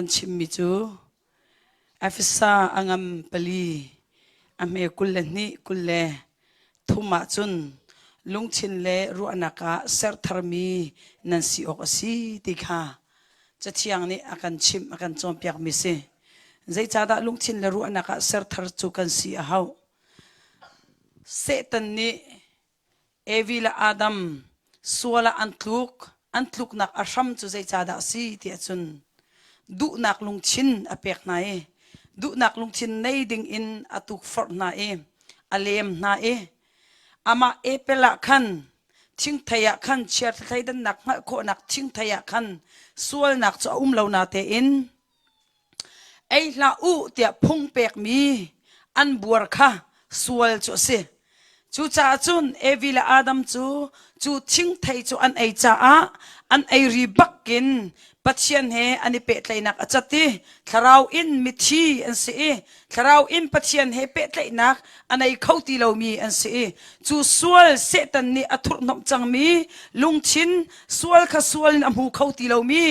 kan chimmi cu Efesa a ngam pali a hme 22 23 ahcun lungthin le ruahnak ah sertharmi nan si awk a si ti kha Cathiang nih a kan chimh a kan cawnpiakmi si. Zeicahdah lungthin le ruahnak ah serthar cu kan si a hauh? Satan nih Evi le Adam sual ah an tluk, an tluknak a hram cu zeicahdah a si ti ahcun duhnak lungthin a pek hna i duhnak lungthin nei ding in a tukforh hna i a lem hna i amah Apple ah khan thingthei ah khan chiatha thleidannak hngalh khawhnak thingthei ah khan sualnak cu a um lo na tein Ei hlah u tiah phung pekmi an buar kha sual cu a si. Cucaah cun Evi le Adam cu cu thingthei cu an ei caah an ei ri bakin Pathian he an i pehtlaihnak a cat i thlarau in mithi an si i thlarau in Pathian he pehtlaihnak a nei kho ti lomi an si i cu sual Satan nih a thurhhnawmh cangmi lungthin sual kha sual in a hmu kho ti lomi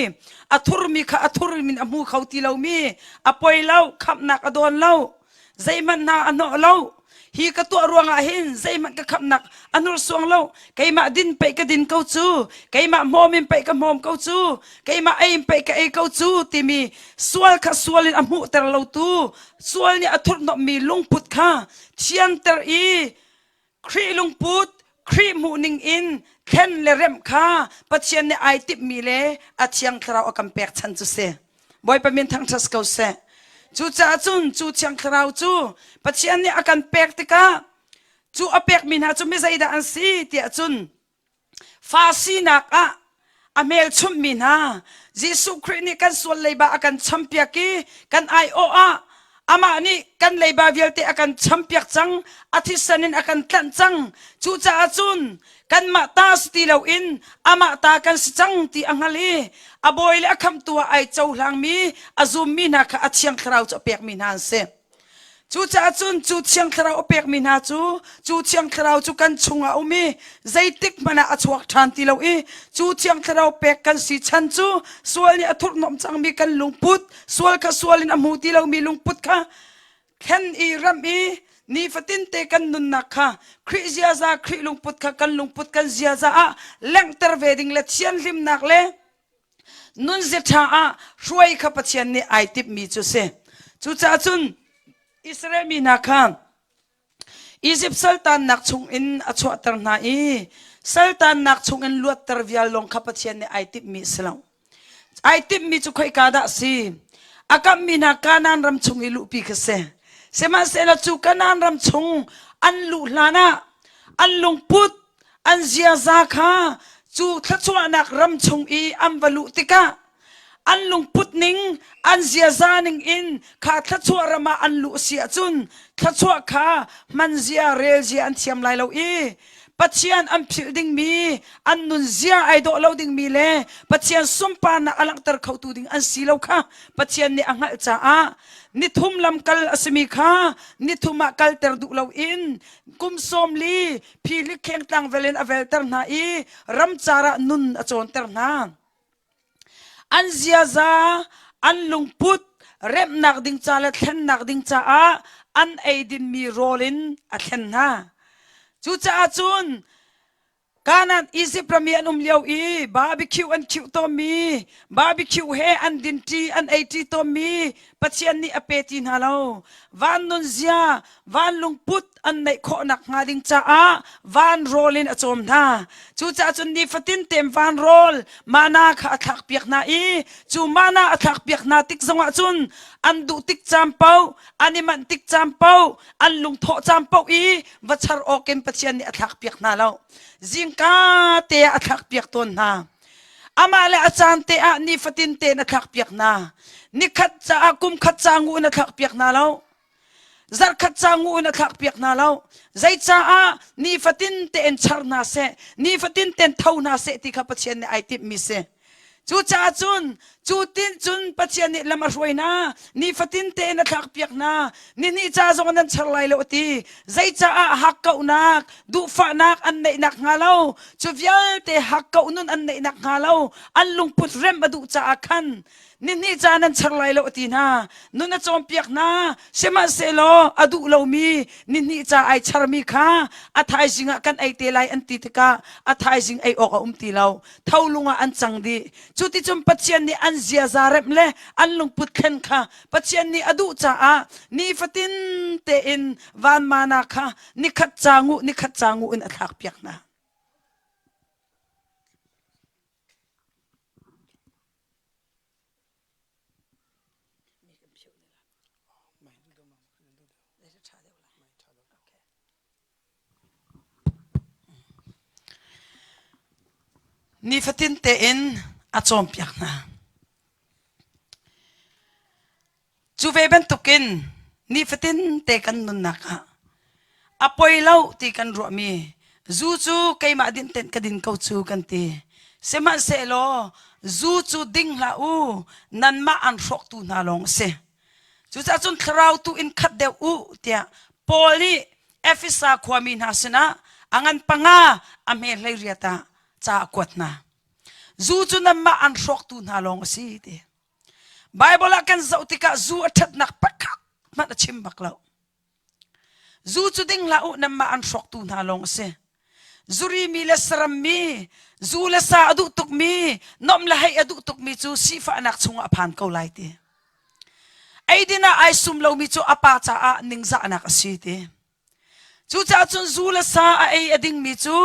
a thurmi kha a thur in a hmu kho ti lomi a poi lo khamhnak a dawn lo zeihmanh hna a hnawh lo hi ka tuah ruangah hin zeihmanh ka khamhnak a hnursuang lo keimah din pei ka din ko cu keimah hmawm in pei ka hmawm ko cu keimah ei in pei ka ei ko cu timi sual kha sual in a hmuhter lo tu sual nih a thurhhnawmhmi lungput kha thianter i Khrih lungput, Khrih hmuhning in thlen le remh kha Pathian nih ai timhmi le a Thiang Thlarau a kan pek chan cu si. Bawipa min thangṭhat ko seh. Cucaah cun cu Thiang Thlarau cu Pathian nih a kan pek tikah cu a pekmi hna cu mi zeidah an si tiah cun Fa sinak ah a hmelchunhmi hna Jesuh Khrih nih kan sual leiba a kan champiak i kan aiawh ah amah nih kan leiba vialte a kan champiak cang, a thisen in a kan tlanh cang. Cucaah cun kanmah ta si ti loin amah ta kan si cang ti a hngal i a bawi le a khamhtu ah ai cohlangmi a zummi hna kha a Thiang Thlarau cu a pekmi hna an si. Cucaah cun cu Thiang Thlarau a pekmi hna cu cu Thiang Thlarau cu kan chungah a um i zeitik hmanh ah a chuak ṭhan ti lo i cu Thiang Thlarau pek kan si chan cu sual nih a thurhhnawmh cangmi kan lungput sual kha sual in a hmu ti lomi lungput kha thlen i remh i nifatinte kan nunnak kha Khrih ziaza Khrih lungput kha kan lungput kan ziaza ah lenghter ve ding le thianhlimnak le nunzia ṭha ah hruai kha Pathian nih ai timhmi cu si. Cucaah cun Israel mi hna kha Izipt saltannak chungin a chuahter hna i saltannak chungin luatter vial lawng kha Pathian nih ai timhmi a si lo. Ai timhmi cu khoika dah a si? A kamhmi hna Kanaan ram chung i luhpi kha si. Sihmanhsehlaw cu Kanaan ram chung an luh hlanah an lungput an ziaza kha cu thluachuahnak ram chung i an va luh tikah an lungput ning an ziaza ning in kha thluachuah ram ah an luh si ahcun thluachuah kha hman zia rel zia an thiam lai lo i Pathian an philh dingmi an nun zia ai dawh lo dingmi le Pathian sunparnak a langhter khotu ding an si lo kha Pathian nih a hngalh caah nithum lamkal a simi kha nithum ah kalter duh loin kum 40 phihlik khengtlang vel in a velter hna i ramcar ah nun a cawnter hna. An ziaza, an lungput remhnak ding ca le thlennak ding caah an eidinmi rawl in a thlen hna. Cucaah cun Kanaan Izipt ram i an um lio i barbecue an khiuh tawnmi, barbecue he an dinṭi, an eiṭi tawnmi Pathian nih a pe ti hna lo. Van nunzia, van lungput an neih khawh nakhnga ding caah van rawl in a cawm hna. Cucaah cun nifatin tein van rawl mana kha a thlakpiak hna i cu mana a thlakpiak hna tik zongah cun an duh tik caan paoh, an i manh tik caan paoh, an lungthawh caan paoh i va char awkin Pathian nih a thlakpiak hna lo. Zingka te ah a thlakpiak tawn hna. Amah le a caan te ah nifatin tein a thlakpiak hna. Nikhat caah kum khat ca ngu in a thlakpiak hna lo. Zarhkhat ca ngu in a thlakpiak hna lo. Zeicaah nifatin tein char hna seh, nifatin tein tho hna seh ti kha Pathian nih ai timhmi si. Cucaah cun cu tin cun Pathian nih lam a hruai hna, nifatin tein a thlakpiak hna, nihnih ca zong nan char lai lo a ti. Zeicaah hakkauhnak, duhfahnak an neihnak hnga lo, cu vialte hakkauh nun an neihnak hnga lo, an lungput rem a duh caah khan. Nihnih ca nan char lai lo a ti hna. Nun a cawnpiak hna. Sihmanhsehlaw a duh lomi nihnih ca ai charmi kha a thaizing ah kan ei te lai an ti tikah a thaizing ei awk a um ti lo. Tholung ah an cang dih. Cuticun Pathian nih an ziaza remh le an lungput thlen kha Pathian nih a duh caah nifatin tein van mana kha nikhat ca nguh nikhat ca nguh in a thlakpiak hna. Nifatin tein a cawnpiak hna. Cu ve bantukin nifatin te kan nunnak ah a poi lo ti kan ruahmi zu cu keimah din tein ka din ko cu kan ti. Sihmanhsehlaw zu cu ding hlah u, nanmah an hrawktu hna lawng a si. Cucaah cun thlarau tu in khat deuh u tiah Paul nih Efesa khuami hna sinah a ngan panga a hme hlei riat ah ca a kuat hna. Zu cu nanmah an hrawktu hna lawng a si ti. Bible ah kan zoh tikah zu a ṭhatnak pakhat hmanh a chim bak lo. Zu cu ding hlah u nanmah an hrawktu hna lawng a si. Zuri mi le saram mi, zu le sa a duh tukmi, nomh le heih a duh tukmi cu sifahnak chungah a phan ko lai ti. Eidin ah ai sum lomi cu a pa caah ningzahnak a si ti. Cucaah cun zu le sa a ei a dingmi cu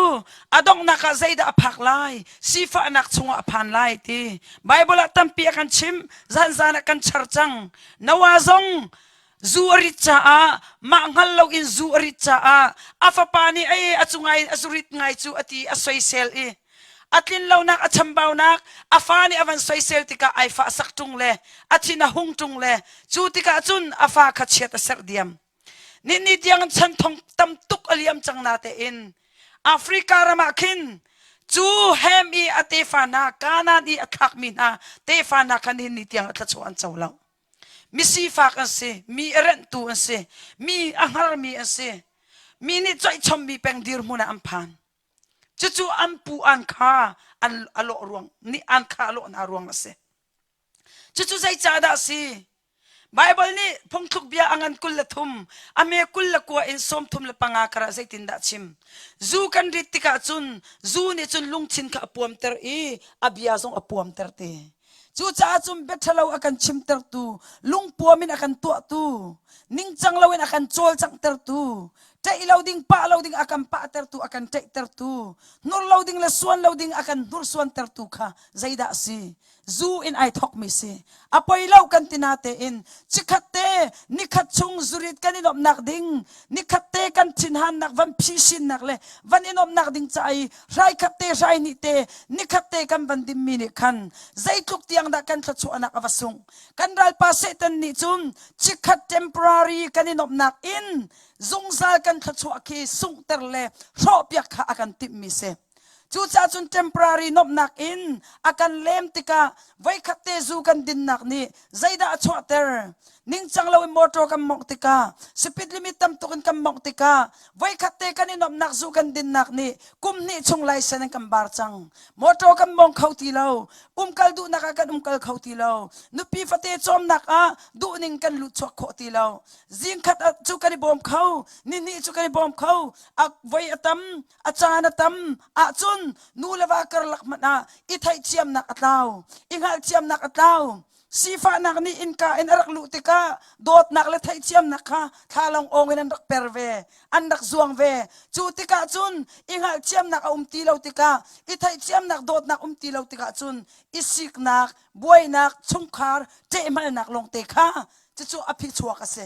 a donghnak ah zeidah a phak lai, sifahnak chungah a phan lai ti. Baibal ah tampi a kan chimh, zanzan ah kan char cang. Noah zong zu a rit caah mah hngal loin zu a rit caah a fapa nih ei a cungai a zurit ngai cu a ti a soisel i a tlin lonak a chambaunak a fa nih a van soisel tikah ai fah sak ṭung le a thin a hung ṭung le cu tikah cun a fa kha chiat a serh diam. Nihni tiang chan thong tam tuk a liam cang na tein Africa ram ah khin cu Ham i a tefa hna Kanaan i a thlakmi hna tefa hna kha nihin ni tiang a thluachuah an co lo. Misifak an si, mi a renhtu an si, mi a hngarmi an si, mi nih coihchommi peng dirhmun ah an phan. Cucu an pu an kha an a lawh ruang nih an kha a lawh hna ruang a si. Cucu zeicahdah a si? Baibal nih phungthluk bia a ngan 23, a me 29 in 35 karah zeitindah a chim? Zu kan rit tikah cun zu nih cun lungthin kha a puamter i a bia zong a puamter ti. Cucaah cun bia ṭhalo a kan chimtertu, lungpuam in a kan tuahtu, ningcang loin a kan cawlcanghtertu, ṭeih lo ding pah lo ding a kan pahtertu, a kan ṭeihtertu, hnur lo ding le suan lo ding a kan hnursuantertu kha zeidah a si? Zu in ai thawkmi si. A poi lo kan ti na tein chikhat te nikhat chung zurit kan i nuamhnak ding, nikhat te kan thinhannak van phisinnak le van i nuamhnak ding ca i hrai khat te hrai hnih te nikhat te kan van dimmi nih khan zeitluk tiang dah kan thluachuahnak a va sungh. Kan ralpa Satan nih cun chikhat temporary kan i nuamhnak in zungzal kan thluachuah khi sunghter le hrawhpiak kha a kan timhmi si. Cucaah cun temporary nuamhnak in a kan lem tikah voikhat te zu kan dinnak nih zeidah a chuahter? Ningcang loin motor kan mawngh tikah, speed limit tam tuk in kan mawngh tikah, voikhat te kan i nuamhnak zu kan dinnak nih kum hnih chung license an kan bar cang. Motor kan mawng kho ti lo. Umkal duhnak ah kan umkal kho ti lo. Nupi fate cawmnak ah duhning kan lut chuak khawh ti lo. Zingkhat cu kan i bawm kho, nihnih cu kan i bawm kho, a voi a tam, a caan a tam ahcun nu le va karlak hmanh ah i theihthiamnak a tlau i hngalhthiamnak a tlau. Sifahnak nih innka in a rak luh tikah dawtnak le theihthiamnak kha thlalang awng in an rak per ve an rak zuang ve. Cu tikah cun i hngalhthiamnak a um ti lo tikah i theihthiamnak dawtnak um ti lo tikah cun i siknak buainak chungkhar ṭehmalnak lawngte kha cucu a phichuak a si.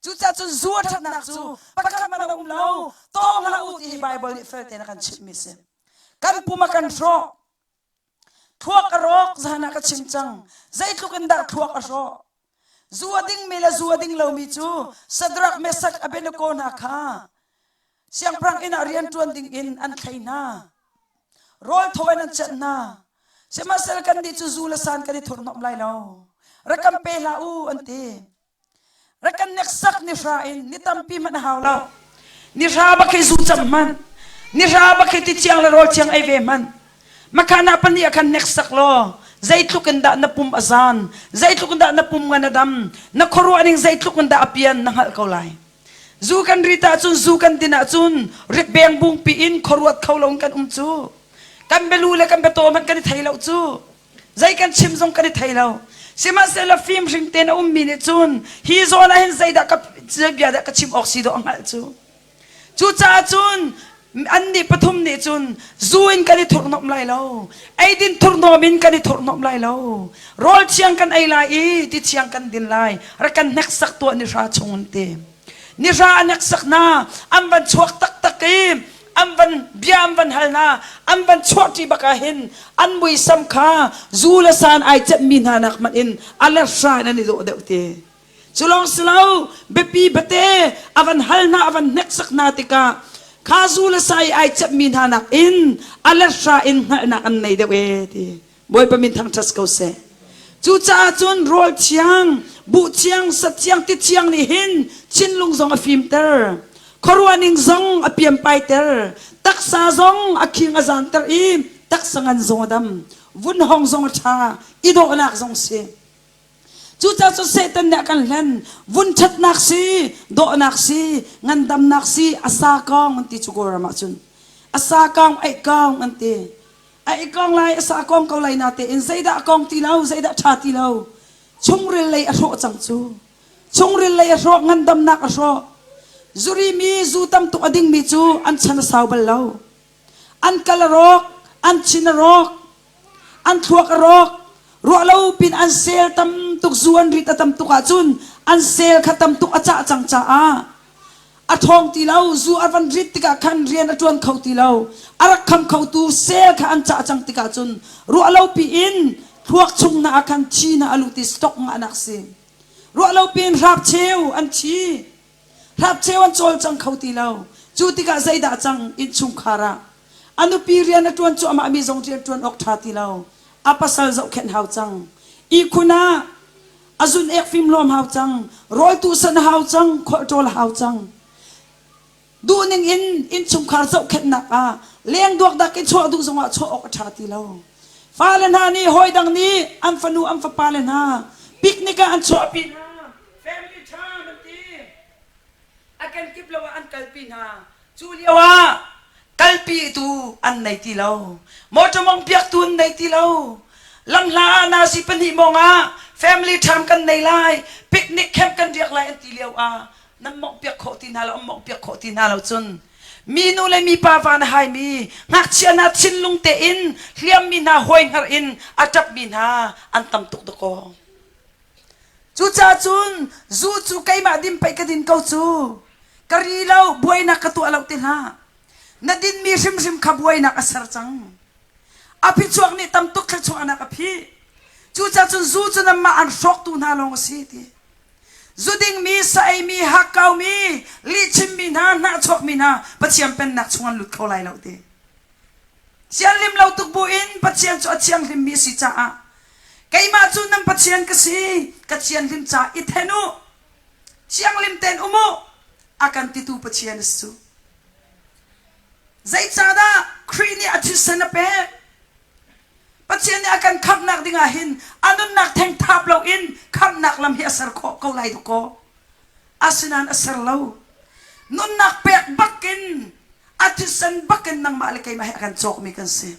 Cucaah cun zu a ṭhatnak cu pakhat hmanh a um lo, tawng hlah u ti hi Baibal nih fel tein a kan chimhmi a si. Kan pum a kan hrawh. Thluak a rawk zan ah ka chim cang. Zeitluk in dah thluak a hrawh? Zu a dingmi le zu a ding lomi cu Sadrak, Mesak, Abednego hna kha siangpahrang inn ah rianṭuan ding in an thlei hna. Rawl thaw in an chanh hna. Sihmanhsehlaw kannih cu zu le san kan i thurhnawmh lai lo. Rak kan pe hlah u an ti. Rak kan hneksak ni hra in ni tampi hmanh a hau lo. Ni hra bak hi zu cam hmanh. Ni hra bak hi ti thiang le rawl thiang ei ve hmanh. Makhan ah pahnih ah khan hneksak law. Zeitluk in dah na pum a zan, zeitluk in dah na pum ngan a dam, na khuaruah ning zeitluk in dah a pian na hngalh ko lai. Zu kan rit ahcun, zu kan din ahcun rit beng bungpi in khuaruat kho lo in kan um cu. Kan bialu le kan biataw hmanh kan i thei lo cu. Zei kan chim zong kan i thei lo. Sihmanhsehlaw fimhring tein a ummi nih cun hi zawn ah hin zeidah ka zei bia dah ka chim awk si dawh a hngalh cu. Cucaah cun annih pathum nih cun zu in kan i thurhnomh lai lo, eidin thurhnawm in kan i thurhnomh lai lo, rawl thiang kan ei lai i ti thiang kan din lai, rak kan hneksak tuah nihra chung an ti. Nihra a hneksak hna, an van chuak taktak i an van bia an van hal hna, an van chuahṭi bak ah hin an muisam kha zu le san ai cepmi hna nak hmanh in a let hra in an i dawh deuh ti. Cu lawng si lo, biapi bate a van hal hna, a van hneksak hna tikah kha zu le sa i ai cepmi hna nakin a let hra in hngalhnak an nei deuh ee ti. Bawipa min thangṭhat ko seh. Cucaah cun rawl thiang, buh thiang, sa thiang, ti thiang nih hin thinlung zong a fimter. Khuaruahning zong a piampaiter. Taksa zong a khing a zanter i taksa ngan zong a dam. Vunhong zong a ṭha, i dawhnak zong si. Cucaah cu Satan nih a kan hlen. Vun ṭhatnak si, dawhnak si, ngandamnak si, a sa kong an ti cu Kawlram ah cun. A sa kong, eih kong an ti. A eih kong lai, a sa kong ko lai natein zeidah a kong ti lo, zeidah ṭha ti lo. Chungril lei a hrawh cang cu. Chungril lei a hrawh, ngandamnak a hrawh. Zuri mi, zu tam tuk a dingmi cu an chan a sau bal lo. An kal a rawk, an chin a rawk, an thluak a rawk ruah lo pin an sel tam tuk zu an rit a tam tuk ahcun an sel kha tam tuk a cah cang caah a ṭhawng ti lo zu a van rit tikah khan rian a ṭuan kho ti lo a rak kham khotu sel kha an cah cang tikah cun ruah lo piin thluak chung na ah khan thi na a lut i stock ngahnak si ruah lo piin hrap cheu an thi hrap cheu an cawlcang kho ti lo cu tikah zeidah cang innchungkhar ah A nupi rian a ṭuan cuahmah mi zong rian ṭuan awk ṭha ti lo. A pasal zohkhenh hau cang. Ihkhun ah a zun ek fimhlawm hau cang. Rawl tuhsan hau cang. Khualṭawl hau cang. Duhning in innchungkhar zohkhenhnak ah leng duakdak in chuah duh zongah chuah awk a ṭha ti lo. Fale hna nih hawidang nih an fanu an fapale hna picnic ah an chuahpi hna. Family time an ti. A kenkip lo ah an kalpi hna. Cu lio ah kalpi tu an nei ti lo. Motor mong piaktu an nei ti lo. Lamhla ah nasi pahnih mong ah family time kan nei lai, picnic camp kan riak lai an ti lio ah nan mongh piak khawh ti hna lo, an mongh piak khawh ti hna lo cun mi nu le mi pa van a haimi ngakchia hna thinlung tein hliammi hna hawi hngar in a ṭapmi hna an tam tuk dakaw. Cucaah cun zu cu keimah din pei ka din ko cu. Ka ri lo, buainak ka tuah lo ti hlah. Na dinmi hrimhrim kha buainak a ser cang. A phichuak nih tam tuk thluachuahnak a phih. Cucaah cun zu cu nanmah an hrawktu hna lawng a si ti. Zu dingmi, sa eimi, hakkaumi, lihchimmi hna, hnahchuakmi hna Pathian pennak chung an lut kho lai lo ti. Thianghlim lo tuk buin Pathian cu a thianghlimmi a si caah keimah cu nan Pathian ka si, ka thianghlim caah i then u, thianghlim tein um u, a kan titu Pathian a si cu. Zeicahdah Khrih nih a thisen a pek? Pathian nih a kan khamhnak dingah hin a nunnak theng thap loin khamhnak lam hi a ser khawh ko lai dawkaw. Asinain a ser lo. Nunnak pek bakin a thisen bakin nangmah le keimah he a kan cawkmi kan si.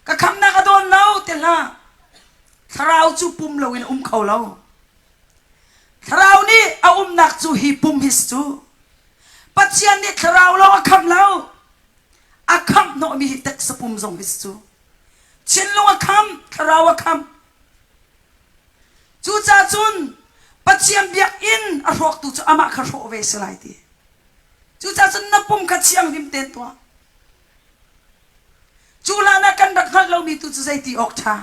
Ka khamnak a dawn lo ti hlah. Thlarau cu pum loin a um kho lo. Thlarau nih a umnak cu hi pum hi si cu. Pathian nih thlarau lawng a khamh lo. A khamh hnawhmi hi taksa pum zong hi si cu. Thinlung a khamh, thlarau a khamh. Cucaah cun Pathian biakinn a hrawktu cu amah kha hrawh ve si lai ti. Cucaah cun na pum kha thianghlim tein tuah. Cu hlan ah kan rak hngalh lomi tu cu zeiti awk ṭha.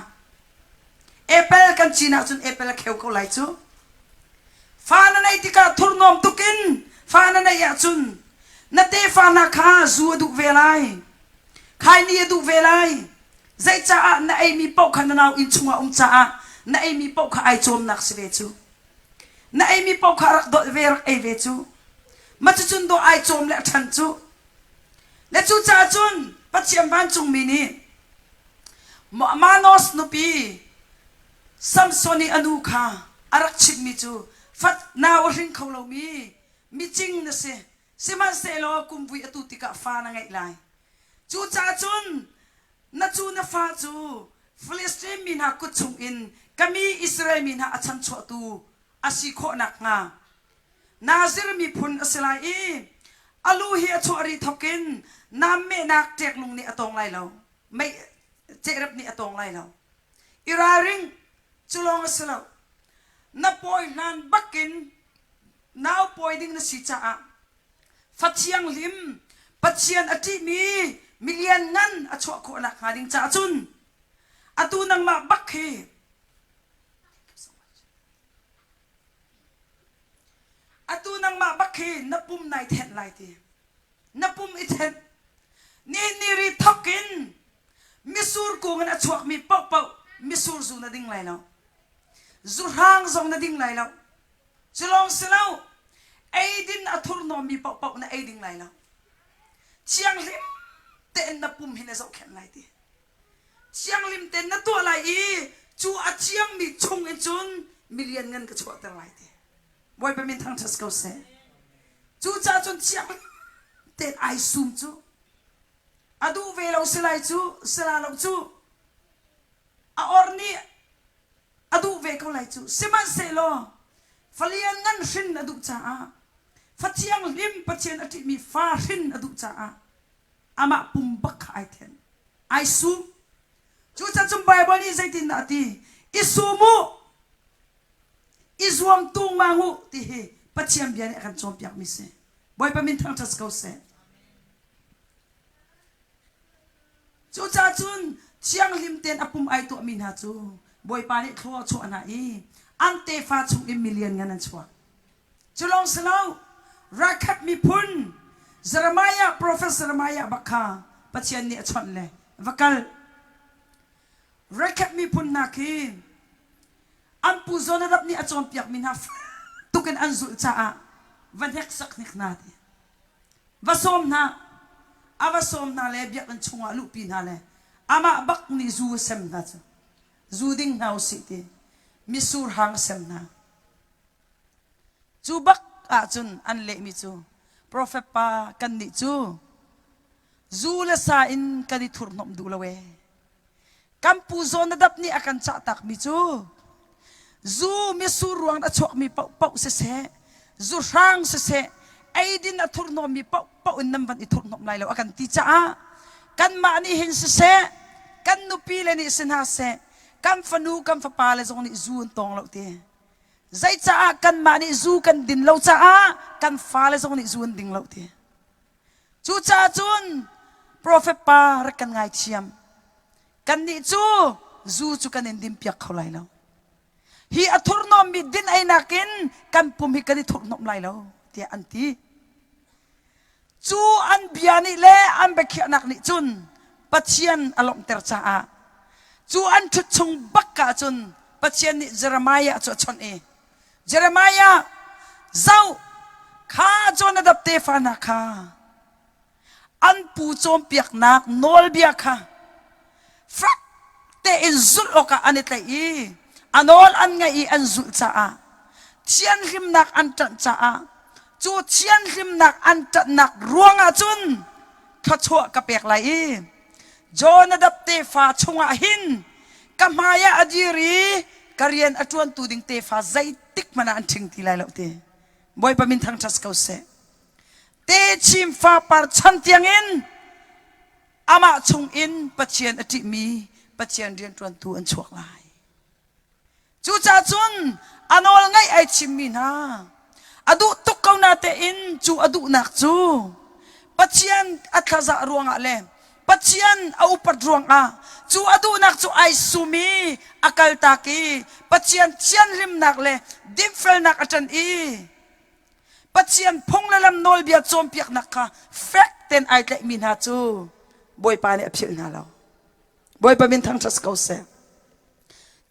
Apple kan cin ahcun apple a kheu ko lai cu. Fa na neih tikah thurhnawm tukin fa na neih ahcun na tefa hna kha zu a duh ve lai. Khaini a duh ve lai. Zeicaah na eimi paoh kha na nau inn chungah um caah na eimi paoh kha ai cawmnak si ve cu. Na eimi paoh kha rak dolh ve rak ei ve cu. Ma cucun dawh ai cawm le a ṭhan cu. Le cucaah cun Pathian vancungmi nih. Manos nupi Samson i a nu kha a rak chimhmi cu fat nau a hring kho lomi micing na si. Sihmanhsehlaw kumvui a tu tikah fa na ngeih lai. Cucaah cun na cu na fa cu Filistin mi hna kut chungin ka mi Israel mi hna a chanchuahtu a si khawh nakhnga Nazir miphun a si lai i a lu hi a chuah ri thawkin nam mehnak ṭeklung nih a tawng lai lo, mei cehrep nih a tawng lai lo. I ralring, cu lawng a si lo. Na pawi hlan bakin nau pawi ding na si caah fa thianghlim Pathian a ṭihmi milian ngan a chuah khawh nakhnga ding caah cun atu nangmah bak hi Atu nangmah bak hi na pum nai thenh lai ti. Na pum i thenh. Ni ni ri thok in misur kung in a chuakmi paohpaoh misur zu na ding lai lo. Zuhrang zong na ding lai lo. Cu lawng si lo, eidin a thurhnawmmi paohpaoh na ei ding lai lo. Thianghlim tein na pum hi na zohkhenh lai ti. Thianghlim tein na tuah lai i cu a thiangmi chung in cun milian ngan ka chuahter lai ti. Bawipa min thangṭhat ko seh. Cucaah cun thianghlim tein ai sum cu a duh ve lo si lai cu sila lo cu a or nih a duh ve ko lai cu sihmanhsehlaw falian ngan hrin a duh caah fa thianghlim Pathian a ṭihmi fa hrin a duh caah amah pum bak kha ai then ai sum cucaah cun Baibal nih zeitindah a ti i sum u i zuam tungmang u ti hi Pathian bia nih a kan cawnpiakmi si Bawipa min thangṭhat ko seh cucaah cun thianghlim tein a pum ai tuahmi hna cu Bawipa nih thlua a chuah hna i an tefa chung in milian ngan an chuak Cu lawng si lo, Rakhab miphun Jeremiah, profet Jeremiah bak kha Pathian nih a chawnh le va kal. Rakhab miphun hna khi an pu Jonadab nih a cawnpiakmi hna tuk in an zulh caah va hneksak hnik hna ti. Va sawm hna, a va sawm hna le biakinn chungah luhpi hna le amah bak nih zu a sem hna cu. Zu ding hna usih ti. Misur hang a sem hna. Cu bak ahcun an lehmi cu profet pa kannih cu zu le sa in kan i thurhhnawmh duh lo ee. Kan pu Jonadab nih a kan cahtakmi cu zu mitsur ruang a chuakmi paohpaoh siseh, zu hrang siseh, eidin a thurhnawmmi paohpaoh in nan van i thurhhnawmh lai lo a kan ti caah kanmah nih hin siseh, kan nupi le nih si hna seh, kan fanu kan fapa le zong nih zu an tawng lo ti. Zeicaah kanmah nih zu kan din lo caah kan fale zong nih zu an ding lo ti. Cucaah cun profet pa rak kan ngaithiam. Kannih cu zu cu kan in dinpiak kho lai lo. Hi a thurhnawmmi din ei nakin kan pum hi kan i thurhhnawmh lai lo tiah an ti. Cu an bia nih le an biakhiahnak nih cun Pathian a lawmhter caah cu an ṭhut chung bak ah cun Pathian nih Jeremiah cu a chawnh i Jeremiah zoh kha Jonadab tefa hna kha an pu cawnpiaknak nawlbia kha fek tein zulh awkah an i tlaih i a nawl an ngaih i an zulh caah thianhlimnak an ṭanh caah cu thianhlimnak an ṭanhnak ruangah cun thluachuah ka pek lai i Jonadab tefa chungah hin ka hmaiah a dir i ka rian a ṭuantu ding tefa zeitik hmanh ah an ṭhing ti lai lo ti Bawipa min thangṭhat ko seh techim fapar chan tiangin amah chungin Pathian a ṭihmi Pathian rianṭuantu an chuak lai. Cucaah cun a nawl ngaih ai chimmi hna a duh tuk ko natein cu a duhnak cu Pathian a thlazah ruangah le Pathian a upat ruangah cu a duhnak cu ai sum i a kaltak i Pathian thianhlimnak le dinfelnak a ṭan i Pathian phung le lam nawlbia cawnpiaknak kha fek tein ai tlaihmi hna cu Bawipa nih a philh hna lo. Bawipa min thangṭhat ko seh.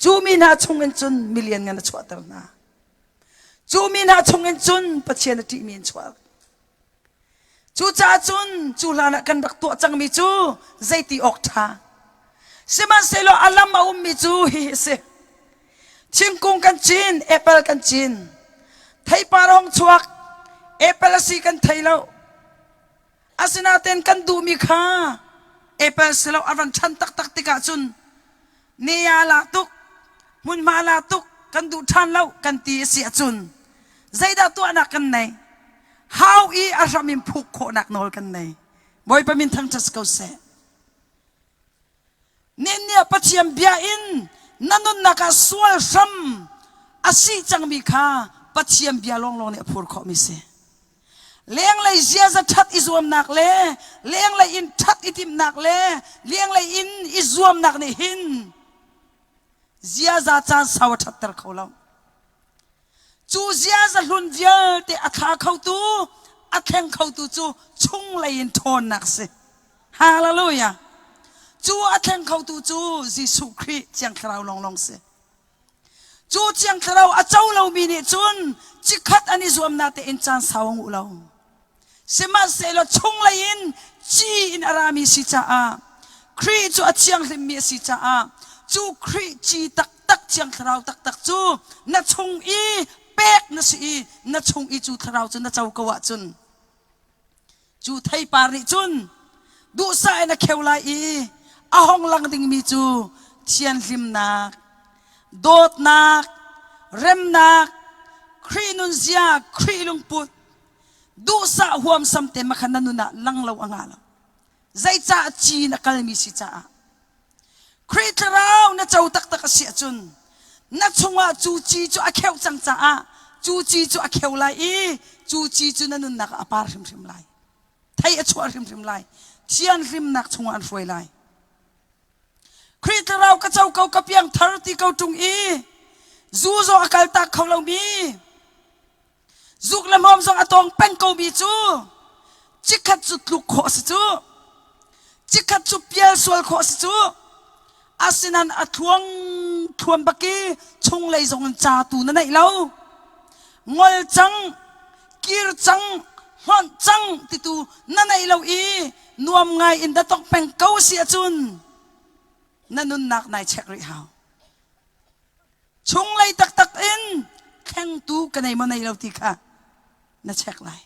Cu mi hna chungin cun milian ngan a chuahter hna. Cu mi hna chungin cun Pathian a ṭihmi an chuak. Cucaah cun cu hlanah kan rak tuah cangmi cu zeiti awk ṭha. Sihmanhsehlaw a lam a ummi cu hihi a si. Thingkung kan cin, apple kan cin. Theipar hong chuak, apple a si kan thei lo. Asinain kan duhmi kha apple si lo a van ṭhan taktak tikah cun nea la tuk, hmunhma la tuk, kan duh ṭhan lo kan ti a si ahcun zeidah tuahnak kan nei? Hau i a hram in phuk khawhnak nawl kan nei. Bawipa min thangṭhat ko seh. Nihin ah Pathian bia in na nunnak ah sual hram a si cangmi kha Pathian bia lawnglawng nih a phur khawhmi si. Lenglei ziaza ṭhat i zuamnak le lenglei in ṭhat i timhnak le lenglei in i zuamnak nih hin ziaza caan sau a ṭhatter kho lo. Cu ziaza hlun vialte a thla khotu, a thleng khotu cu chunglei in ṭhawnnak si. Hallelujah! Cu a thleng khotu cu Jesuh Khrih Thiang Thlarau lawnglawng si. Cu Thiang Thlarau a co lomi nih cun cikhat an i zuamnak tein caan sau a nguh lo. Sihmanhsehlaw chunglei in ci in a rami si caah Khrih cu a thianghlimmi a si caah cu Khrih ci taktak Thiang Thlarau taktak cu na chung i pek na si i na chung i cu thlarau cu na co ko ahcun cu theipar nih cun duhsah in a kheu lai i a hong lang dingmi cu thianhlimnak dawtnak remnak Khrih nunzia Khrih lungput duhsah huamsam te makhan na nun ah lang lo a ngah lo zeicah ci na kalmi si caah Khrih thlarau na co taktak a si ahcun na chungah cu ci cu a kheuh cang caah cu ci cu a kheu lai i cu ci cu na nunnak ah a par hrimhrim lai thei a chuah hrimhrim lai thianhlimnak chungah an hruai lai Khrih thlarau ka co ko ka piang thar ti ko ṭung i zu zong a kaltak kho lomi Zuk le hmawm zong a tawng peng komi cu chikkhat cu tluk khawh a si cu. Chikkhat cu pial sual khawh a si cu. Asinain a thluang thluan bak i chunglei zong in ca tu na neih lo. Ngol cang, kir cang, hlonh cang titu na neih lo i nuam ngai in da tong peng ko si ahcun na nunnak nai check rih hau. Chunglei taktak in thlengtu ka nei maw nei lo ti kha na check lai.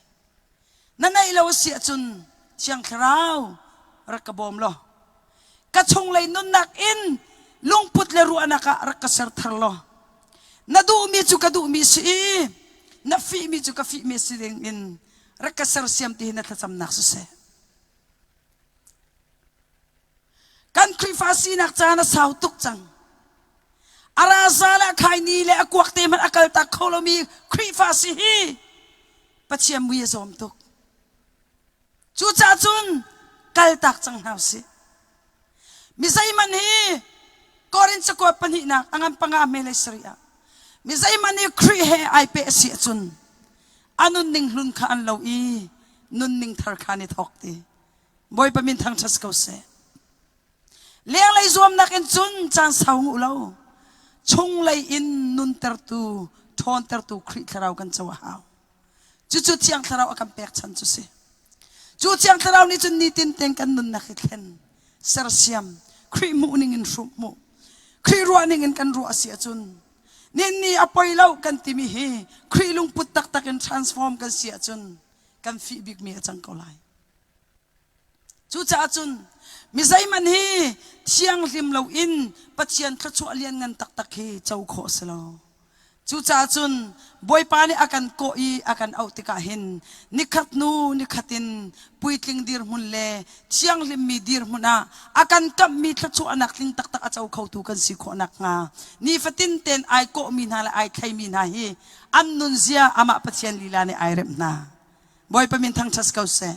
Na neih lo a si ahcun Thiang Thlarau rak ka bawm law ka chunglei nunnak in lungput le ruahnak ah rak ka ser thar law na duhmi cu ka duhmi si i na fihmi cu ka fihmi si ding in rak ka sersiam ti hi na thlacamnak siseh. Kan Khrihfa sinak caan a sau tuk cang. A raza le a khaini le a kuak te hmanh a kaltak kho lomi Khrihfa si hi Pathian mui a zawm tuk. Cucaah cun kaltak cang hna usih. Mi zeihmanh hi Korin cakuat pahnihnak a ngan panga hme le sarih ah mi zeihmanh hi Khrih he ai peh a si ahcun a nunning hlun kha an lo i nunning thar kha an i thawk ti. Bawipa min thangṭhat ko seh. Lenglei zuamnak in cun caan sau nguh lo. Chunglei in nuntertu, ṭhawntertu Khrih Thlarau kan co a hau. Cucu Thiang Thlarau a kan pek chan cu si. Cu Thiang Thlarau nih cun nitin tein kan nunnak hi thlen, sersiam, Khrih hmuh ning in hruh hmuh, Khrih ruah ning in kan ruah a si ahcun nihin ni a poi lo kan timi hi Khrih lungput taktak in transform kan si ahcun kan fih bikmi a cang ko lai. Cucaah cun mi zeihmanh hi thianghlim loin Pathian thluachuah lianngan taktak hi co khawh a si lo. Cucaah cun Bawipa nih a kan kawh i a kan auh tikah hin nikhat hnu nikhat in puitling dirhmun le thianghlimmi dirhmun ah a kan kamhmi thluachuahnak tling taktak a co khotu kan si khawh nakhnga nifatin tein ai kawhmi hna le ai thleimi hna hi an nunzia amah Pathian lila nih ai remh hna. Bawipa min thangṭhat ko seh.